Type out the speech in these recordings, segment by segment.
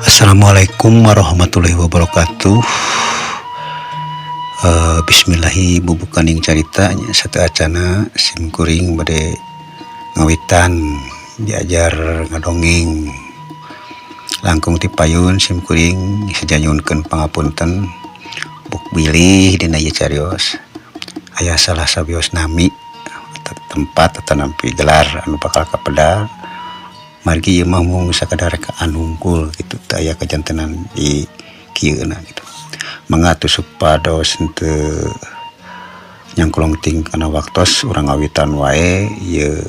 Assalamualaikum warahmatullahi wabarakatuh. Bismillahi bubukaning carita nya sateuacana sim kuring bade ngawitan diajar ngadongeng langkung ti payun sim kuring seja nyuhunkeun pangapunten buk bilih dina ieu carios aya salah sawios nami tempat atanampi gelar anu bakal kapedal margi ieu mah mung sakadar rekaan hungkul kitu teu aya kajantenan di kieuna kitu. Mangga atuh supados henteu nyangkolong ting kana waktos urang ngawitan wae ieu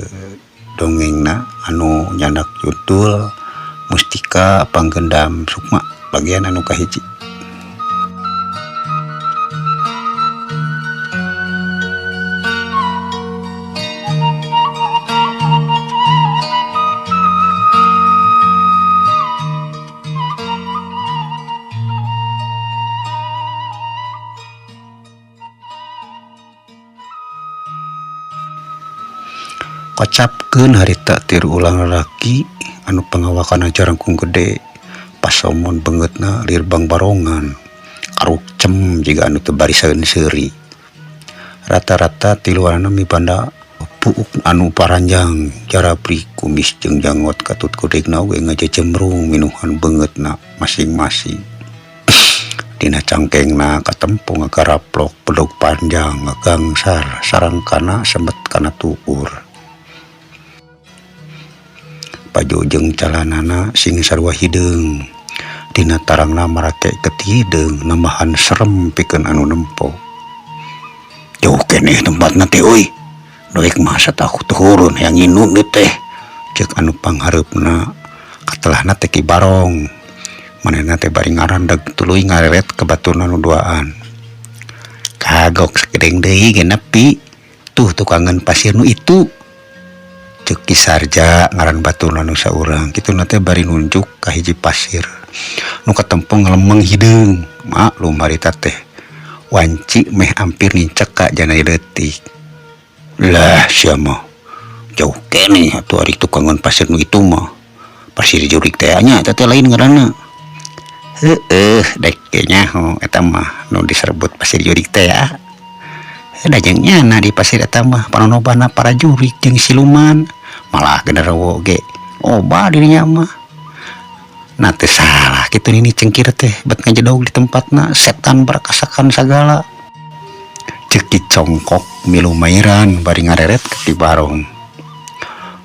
dongengna anu nyandak judul Mustika Panggendam Sukma bagian anu kahiji. Kocapkeun harita tiru ulang lalaki anu pangawakan jarangkung gede pasomon beungeutna lirbang barongan karukcem jiga anu teu bariseun seuri. Rata-rata tiluanana mibanda puuk anu paranjang jarabri kumis jeung janggot katut kudegna oge ngajejemrung minuhan beungeutna masing-masing. Dina cangkengna katempo ngagaraplok bedog panjang ngagangsar sarangkana semet kana tuur. Baju jeung calanana sing sarua hideung dina tarangna marake getih hideung nambahan serem pikeun anu nempo. Jauh keneh tempatna teh euy, doek mah satakut turun hayang nginum ieu teh, ceuk anu panghareupna katelahna teh Ki Barong. Manehna teh bari ngarandeg tuluy ngareret ka baturna nu duaan. Kagok sakedeng deui ge nepi tuh tukangan pasir nu itu. Ceuk Ki Sarja ngaran baturna nu saurang kituna teh bari nunjuk ka hiji pasir nu katempo ngalemeng hideung. Maklum harita teh wanci meh ampir nincek ka jana leutik. Lah sia mah jauh keneh atuh ari tukangan pasir nu itu mah pasir jurik teh nya eta teh lain ngaranna. Heueuh dek ge nyaho eta mah nu diserbut pasir jurik teh ya. Da jeung nyana di pasir eta mah panonobana para jurik jeung siluman malah genderuwo ge loba dirinya mah. Nah teu salah kitu nini cengkir teh bet ngajedog di tempatna setan berkasakan sagala. Ceuk Ki Congkok milu mairan bari ngareret ka Ki Barong.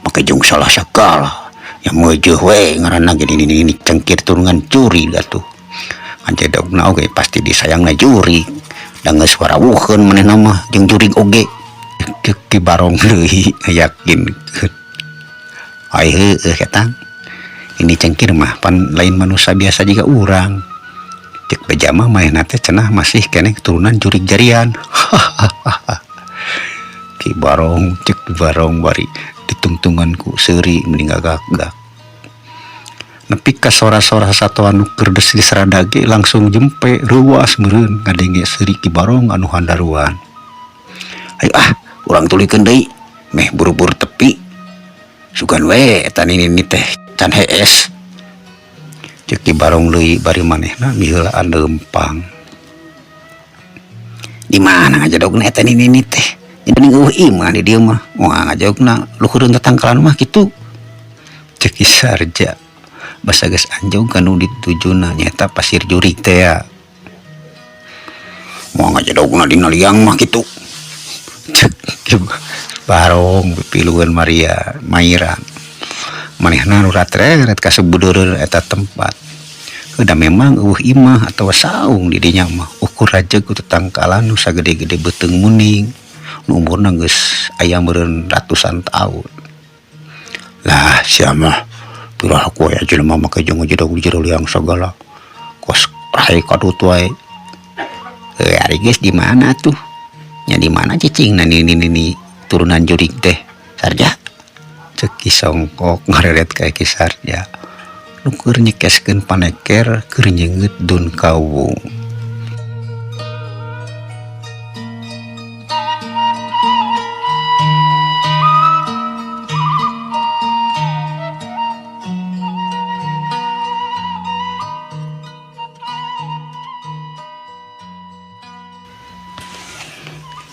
Make jeung salah sagala nya meujeuh we ngaranna ge nini cengkir turunan curi atuh. Ngajedogna oge pasti disayangna jurik. Da geus warawuheun manehna mah jeung jurig oge. Ceuk Ki Barong deui ngayakinkeun. Ai heueuh eta. Ini cengkir mah pan lain manusia biasa jiga urang. Ceuk beja mah manehna teh cenah masih keneh keturunan jurig jarian. Ki Barong ceuk Ki Barong bari ditungtungan ku seuri mending gagak-gag. Nepi ka sora-sora sasatoan nu keur geus diseradage langsung jempe reuas meureun ngadenge seuri Ki Barong anu handaruan. Ayo ah urang tuluykeun deui meh buru-buru tepi. Sugan we eta nini teh can hees. Ceuk Ki Barong deui bari manehna miheulaan leumpang. Di mana ngajedogna eta nini teh? Jadi eueuh imah di dieu mah. Moal ngajogna luhureun tatangkalan mah kitu. Ceuk Ki Sarja basa geus anjog ka nu ditujuna nyaeta pasir jurik teh ya. Moal ngajedogna dina liang mah kitu. Ceuk Ki Barong pipilueun Maria Mairan. Manehna nu ratreret ka sabudeureun eta tempat. Da memang eueuh imah atawa saung di dinya mah ukur rajeg ku tetangkalan nu sagede-gede beuteung muning. Nu umurna geus aya meureun ratusan taun. Lah sia mah pirah ku aya jelema make jeung ngajedog di jero liang sagala. Kos rae kadut wae. Heuh ari geus di mana tuh? Nya di mana cicingna nini turunan jurig teh? Sarja. Ceuk Ki Songkok ngareret ka Ki Sarja. Nu keur nyekeskeun paneker keur nyeungeut dun kawung.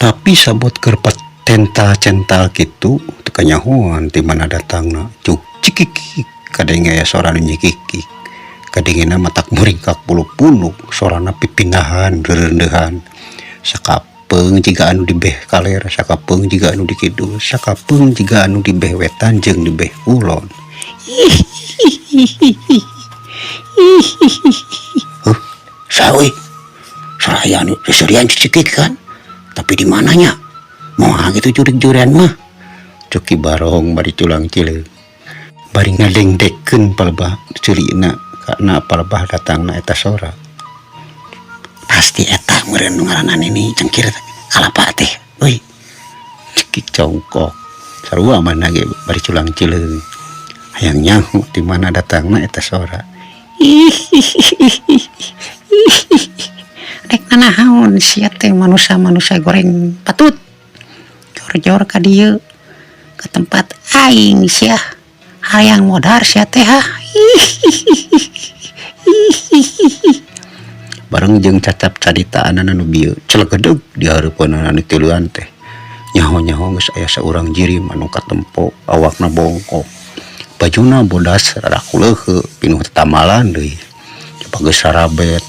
Tapi sabot keur patental-cental kitu teu kanyahoan ti mana datangna cuk cikikik kadenge aya sora nu nyikikik. Kadengena matak muringkak bulu punuk sorana pipindahan reureuhan sakapeung jiga anu di beh kaler sakapeung jiga anu di kidul sakapeung jiga anu di beh wetan jeung di beh kulon. Huh, saha euy? Sora aya anu seuseurian cicikik kan? Tapi di mananya? Moal gitu jurig-jurian mah. Cuk Ki Barong bari culang cileung. Bari ngadengdekkeun palebah ceulina kana palebah datangna eta sora. Pasti eta meureun nu ngaranna Nini Cengkir kalapa teh euy. Cek Ki Congkok. Sarua manehna ge bari culang cileung. Hayang nyaho di mana datangna eta sora. Rek nanaon sia teh manusia-manusia goreng patut. Jor-jor ka dieu ka tempat aing sia. Hayang modar sia teh ha. Bareng jeung cacap caritaanana nu bieu celegedeg di hareupeunana nu tiluan teh. Nyaho-nyaho geus aya saurang jirim anu katempo awakna bongkok. Bajuna bodas rada kuleuheu pinuh tetamalan deui. Coba geus sarabet.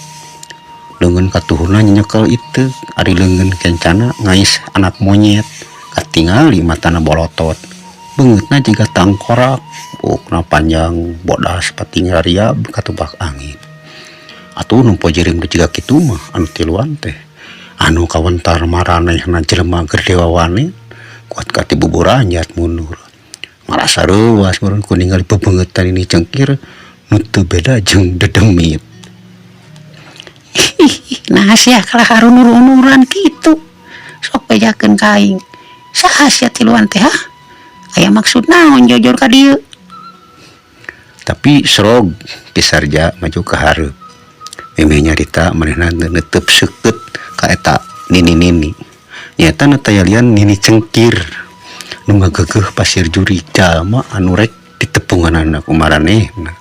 Leungeun katuhurna nyekel iteuk, ari leungeun kencana ngais anak monyet. Katingali matana bolotot. Beungeutna jiga tangkorak, buukna panjang bodas patingraria katubak angin. Atuh nempo jirim teh jiga kitu mah anu tiluan teh. Anu kawentar maranehna jelema keur dewa wani kuat ka ti buburanjat mundur. Marasa reuas meureun ku ningali bebeungeutan Nini Cengkir nu teu beda jeung dedemit. Nah sia kalah harunur-unuran kitu. Sok bejakeun ka aing. Saha sia tiluan teh ha? Aya maksud naon jojor ka dieu? Tapi serog Ki Sarja maju ka hareup. Memeh nyarita manehna neuteub seukeut ka eta nini-nini. Nyaeta nu tayalian Nini Cengkir nu ngagegeuh pasir jurig jalma anu rek ditepunganana ku maranehna.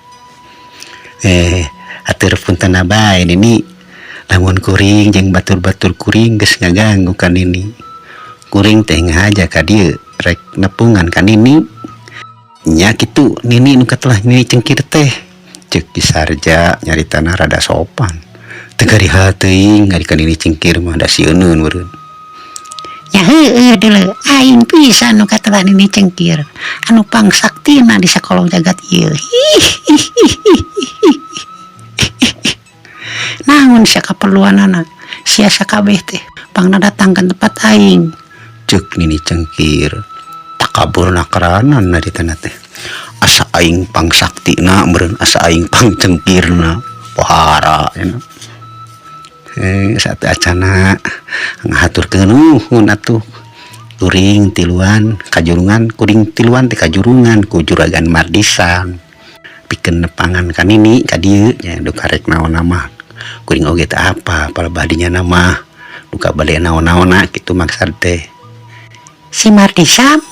Atur punten bae nini. Lamun kuring jeung batur-batur kuring geus ngaganggu ka nini. Kuring teh ngahaja ka dieu rek nepungan ka nini. Nya kitu nini nu katelah Nini Cengkir teh. Ceuk Ki Sarja nyaritana rada sopan. Teu garihal teuing ari ka Nini Cengkir mah da sieuneun meureun. Nya heueuh deuleu aing pisan nu katelah Nini Cengkir anu pangsaktina di sakolong jagat ieu. Naon sia kaperluanana sia sakabeh teh pangna datang ka tempat aing. Ceuk Nini Cengkir takaburna keranan naritana teh. Asa aing pangsaktina meureun asa aing pangcengkirna pohara cenah. Satu acana ngahaturkeun nuhun atuh. Kuring tiluan kajurungan kuring tiluan teh kajurungan ku juragan Mardisan. Pikeun nepangan ka nini ka dieu nya duka rek naon mah. Kuring oge teh apa palebah dinya mah duka bade naon-naonna kitu maksad teh. Si Mardisam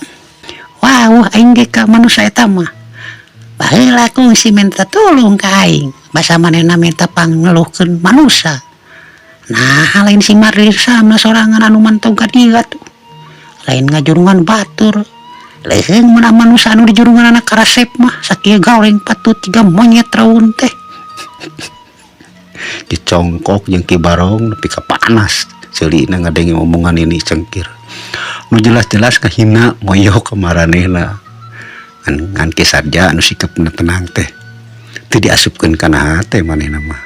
wah aing ge ka manusia eta mah. Baheula kungsi minta tulung ka aing basa manehna minta pangngeluhkeun manusia. Nah lain si Mardisam sorangan anu mantog ka dieu atuh. Lain ngajurungan batur. Leuheung mun manusia anu dijurungan anak karasep mah sakieu goreng patut tiga monyet raun teh. Dicongkok jeung Ki Barong nepi ka panas ceulina ngadenge omongan Nini Cengkir. Nu jelas-jelas ngahina moyok ka maranehna. Ngan Ki Sarja anu sikapna tenang teh teu diasupkeun kana hate manehna mah.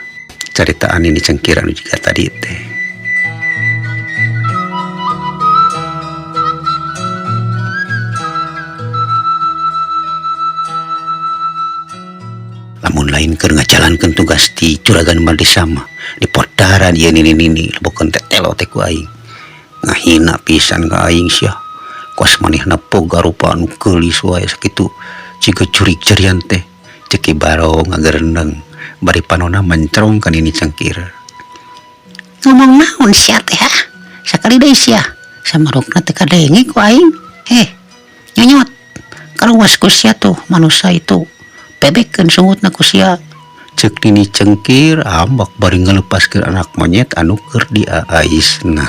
Caritaan Nini Cengkir anu jiga tadi teh. Lamun lain keur ngajalankeun tugas ti juragan Mardisam mah di podaran ieu nini-nini lebokeun tetelo teh ku aing. Ngahina pisan ka aing sia. Kos manehna boga rupa anu geulis wae sakitu jiga jurig jarian teh. Ceuk Ki Barong ngagerendeng bari panona mencerong ka Nini Cengkir. Ngomong naon sia teh ha? Sakali deui sia samarukna teh kadenge ku aing. Nyonyot. Kaluas ku sia tuh manusia itu. Bebekeun sungutna ku sia. Ceuk Nini Cengkir ambek bari ngalepaskeun anak monyet anu keur diaaisna.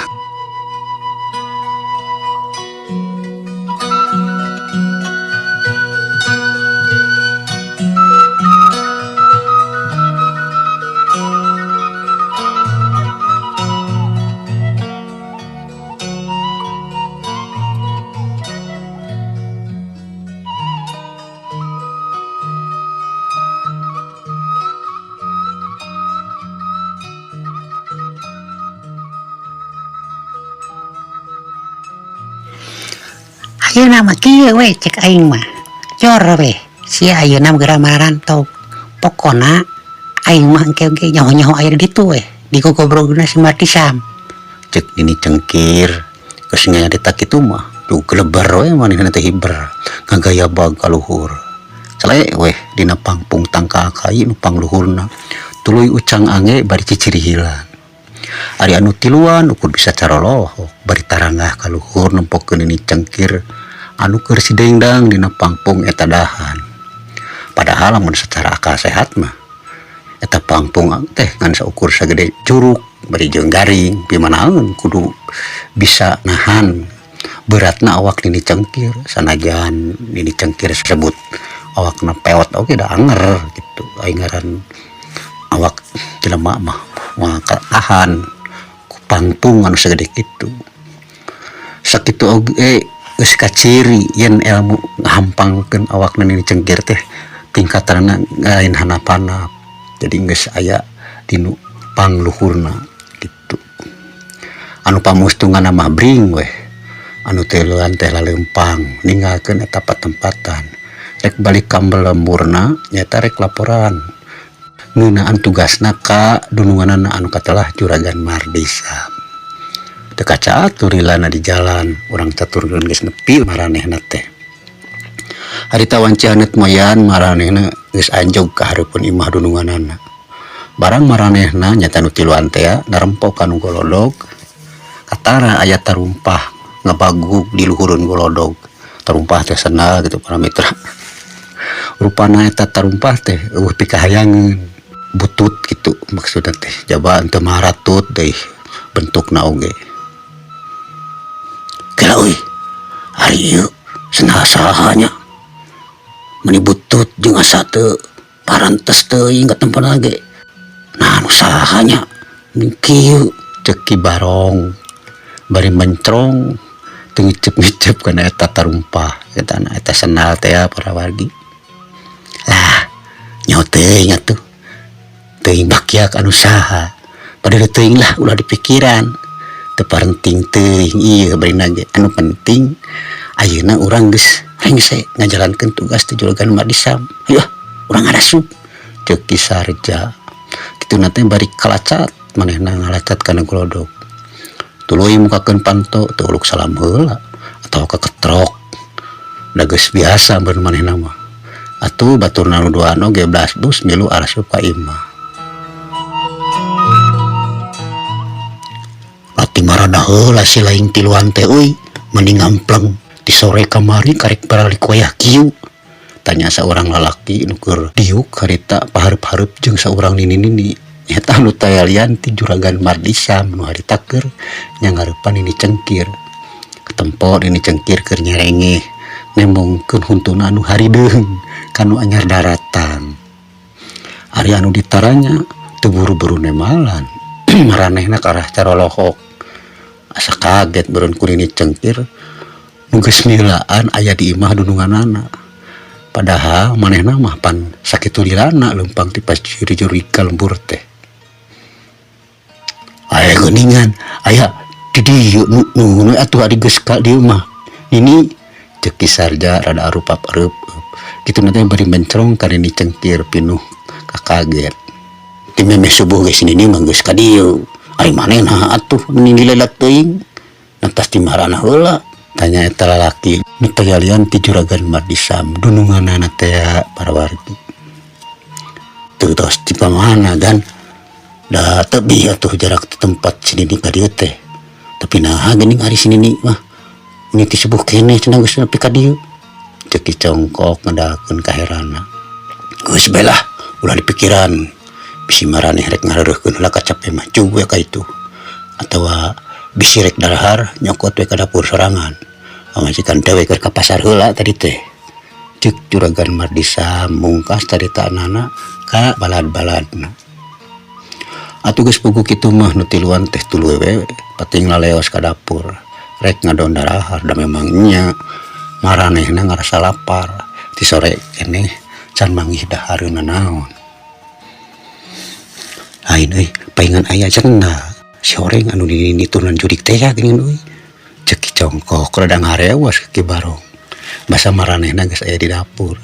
Ayeuna mah kieu we cek aing mah. Cor we sia ayeuna geura marantau. Pokona aing mah engke oge nyaho-nyaho aya di ditu we di gogobrogna si Mardisam. Cek Nini Cengkir geus nyarita kitu mah duh geleber we manehna teh hiber ngagayabag ka luhur. Cele weh dina pangpung tangkal kai nu pangluhurna tuluy ucang ange bari cicirihilan. Ari anu tiluan ukur bisa carolohok bari tarangah ka luhur nempokeun Nini Cengkir anu keur sidengdang dina pangpung eta dahan. Padahal lamun secara akal sehat mah eta pangpung teh ngan saukur sagede curug bari jeung garing pimanaeun kudu bisa nahan beratna awak Nini Cengkir sanajan Nini Cengkir sebut awakna pewot oge da anger gitu aing ngaran awak jelema mah moal katahan ku pangpung anu sagede kitu. Sakitu oge geus kaciri yen ilmu ngahampangkeun awakna Nini Cengkir teh tingkatanna lain hanap-hanap jadi geus aya dinu pangluhurna gitu. Anu pamustunganna mah bring weh anu tiluan teh laleumpang ninggalkeun eta patempatan rek balik ka lemburna nyaeta rek laporan ngeunaan tugasna ka dununganana anu katelah Juragan Mardisam. Teu kacatur lilana di jalan urang caturkeun geus nepi maranehna teh. Harita wanci haneut moyan maranehna geus anjog ka hareupeun imah dununganana. Barang maranehna nyata nu tiluan teh narempok kanu golodog katara aya tarumpah ngabagug di luhureun golodog. Tarumpah teh sendal gitu para mitra. Rupana eta tarumpah teh eueuh pikahayangeun butut gitu maksudna teh jaba teu maratut deui bentukna oge. Kela euy ari ieu sendal saha nya meni butut jeung asa teu parantes teuing ka tempatna ge. Nah anu saha nya meni kieu ceuk Ki Barong bari mencrong teu ngiceup-ngiceup kana eta tarumpah eta na eta sendal teh para wargi. Lah nyaho teuing atuh teuing bakyak anu saha padahal teuing lah ulah dipikiran teu parenting teuing ieu barina ge anu penting ayeuna urang geus rengse ngajalankeun tugas ti Juragan Mardisam. Hayu ah urang ngarasup ceuk Ki Sarja. Kituna teh bari kalacat manehna ngalacat kana golodog. Tuluy mukakeun panto teu uluk salam heula atawa kaketrok da geus biasa beureun manehna mah. Atuh baturna nu duaan oge blasbus milu arasup ka imah. Ati marana heula si laing tiluan teh euy mending ngampleng ti sore kamari karek baralik wayah kieu tanya saurang lalaki nu keur diuk harita pahareup-hareup jeung saurang nini-nini nyata anu tayalian ti Juragan Mardisam nu harita keur nyangareupan Nini Cengkir. Katempo Nini Cengkir keur nyerengeh nembongkeun huntuna anu harideung kanu anyar daratang. Ari anu ditaranya teu buru-buru nemalan maranehna ka arah carolohok. Asa kaget beureun ku Nini Cengkir nu geus milaan aya di imah dununganana. Padahal manehna mah pan sakitu lilana leumpang ti pas juri-juri ka lembur teh. Aya geuningan aya di dieu nu atuh ari geus ka dieu mah. Nini ceuk Ki Sarja rada arupap-areup. Kituna teh bari mencrong ka Nini Cengkir pinuh kakaget. Ti memeh subuh geus Nini mah geus ka dieu. Ari manehna atuh meni dilelat teuing. Nantas ti marana heula tanya eta lalaki nu tayalian ti Juragan Mardisam dununganana teh para wargi. Teu tos ti pamana gan da tebih atuh jarak ti tempat si Nini ka dieu teh. Tapi naha geuning ari si Nini mah ini ti subuh keneh cenah geus nepi ka dieu. Ceuk Ki Congkok ngedalkeun kaherana. Geus bae lah ulah dipikiran bisi maraneh rek ngareureurkeun heula kacape mah jug we ka itu atawa bisi rek darahar nyokot we ka dapur sorangan. Pamajikan teh we keur ka pasar heula tadi teh. Ceuk Juragan Mardisam mungkas caritaanana ka balad-baladna. Atuh geus puguh kitu mah nu tiluan teh tuluy we pating laleos ka dapur rek ngadon darahar da memang nya maranehna ngarasa lapar ti sore keneh can manggih dahareun nanaon. Lain euy paingan aya cenah si horeng anu nini turunan jurik teh geuningan euy. Ceuk Ki Congkok rada ngarewas ka Ki Barong. Basa maranehna geus aya di dapur.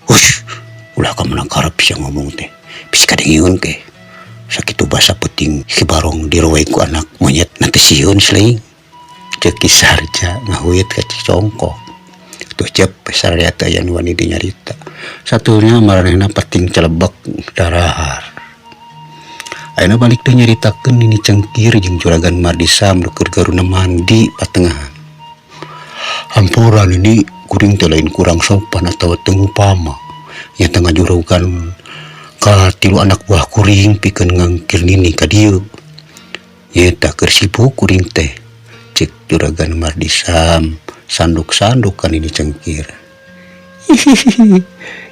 Hush, ulah ka mana karep sia ngomong teh. Bisi kadengeun ke. Sakitu basa peuting Ki Barong diroek ku anak monyet na teu sieun selaing. Ceuk Ki Sarja ngahuyet ka Ki Congkok. Tuh cep sararea teh aya nu wani dinyarita. Satunya maranehna peting celebek darahar. Ayeuna balik teh nyaritakeun Nini Cengkir jeung Juragan Mardisam nu keur garuna mandi patengahan. Hampura Nini, kuring teh lain kurang sopan atawa teu ngupama. Nyata ngajurugan ka tilu anak buah kuring pikeun ngangkir Nini ka dieu. Nyeta keur sibuk kuring teh. Cek Juragan Mardisam sanduk-sanduk ka Nini Cengkir.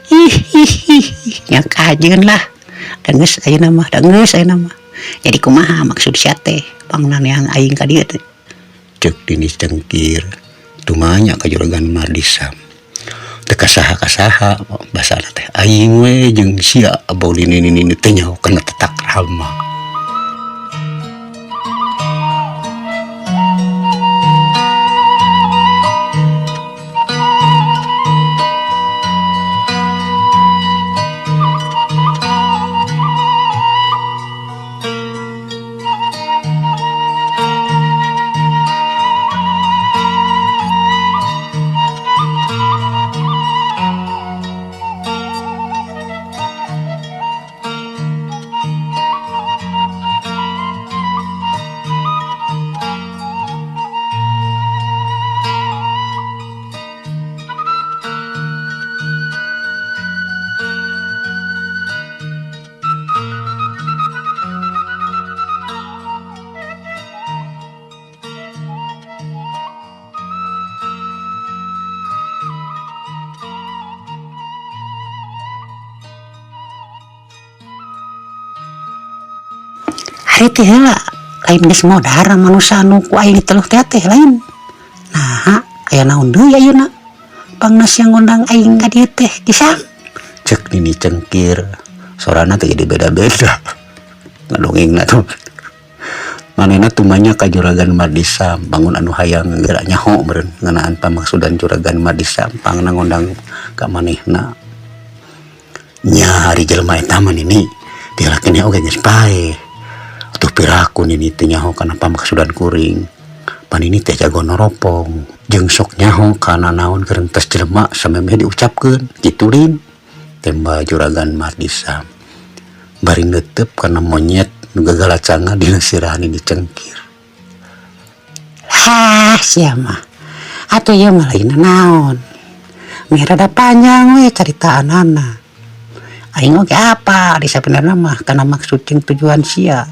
Hihihi, nya kajeun lah. Da geus ayeuna mah, da geus ayeuna mah. Jadi kumaha maksud sia teh pangna neang aing ka dieu teh? Cek Nini Cengkir tumanya ka Juragan Mardisam. Teu kasaha-kasaha basana teh aing we jeung sia bau nini nini teh nyaho kana tetak rama. Hari teh heula lain geus modar manusa anu ku aing diteluh teh teh lain. Naha aya naon deui ayeuna? Pangna sia ngondang aing ka dieu teh kisah. Cek Nini Cengkir sorana teh jadi beda-beda. Ngadongengna tuh. Manehna tumanya ka Juragan Mardisam bangun anu hayang geura nyaho meureun ngeunaan pamaksudan Juragan Mardisam pangna ngondang ka manehna. Nya ari jelema eta mah Nini dilakeun oge geus paeh. Atuh piraku Nini teh nyaho kana pamaksudan kuring. Pan Nini teh jago noropong jeung sok nyaho kana naon gerentes jelema samemeh diucapkeun kitu lin. Tembak Juragan Mardisam bari neuteup kana monyet nu gagalacanga dina sirah Nini Cengkir. Hah, sia mah. Atuh ieu mah lain naon. Meh rada panjang we caritaanana. Aing oge apa di sabenerna mah kana maksud jeung tujuan sia.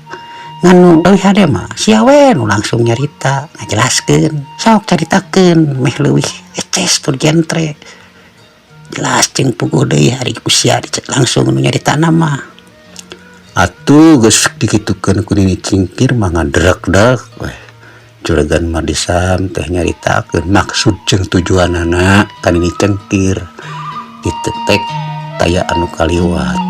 Ngan nu leuwih hade mah sia we nu langsung nyarita ngajelaskeun. Sok caritakeun meh leuwih eces tur jentre. Jelas jeung puguh deui ari ku sia langsung nu nyaritana mah. Atuh geus dikitukeun ku Nini Cengkir mah ngaderek-derek weh. Juragan Mardisam teh nyaritakeun maksud jeung tujuanana ka Nini Cengkir. Ditetek taya anu kaliwat.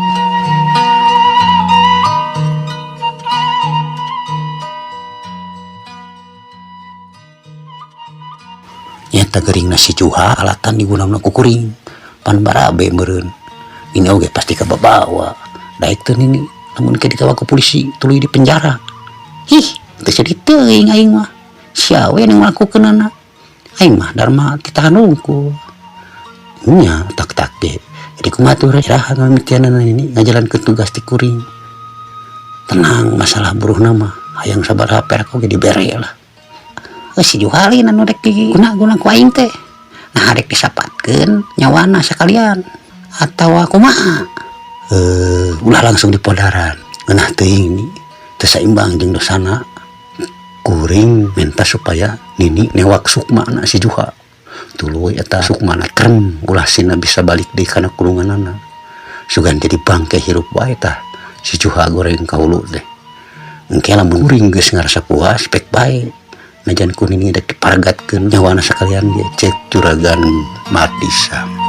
Nyata geuringna si Juha alatan digunakeun ku kuring. Pan barabe meureun. Ini oge pasti kababawa. Daek teu Nini lamun ke dikawa ku polisi tuluy di penjara. Ih, teu sedih teuing aing mah. Sia we nu ngalakukeunana. Aing mah dharma ditahan hungkul. Nya tak-tak ge. Jadi kumaha tuh iraha ngamitianana Nini ngajalankeun tugas ti kuring. Tenang masalah buruhna mah hayang sabaraha perak oge dibere lah. Si Juha lain anu rek diguna-guna ku aing teh. Nah rek disapatkeun nyawana sakalian atawa kumaha? Ulah langsung dipodaran. Ngeunah teuing ni teu saimbang jeung dosana. Kuring minta supaya Nini newak sukmana si Juha. Tuluy eta sukmana krem ulah sina bisa balik deui kana kurunganana. Sugan jadi bangke hirup wae tah si Juha goreng ka hulu teh. Engke lamun kuring geus ngarasa puas pek bae. Najan ku Nini dek dipargatkeun nyawana sakalian ge cek Juragan Mardisam.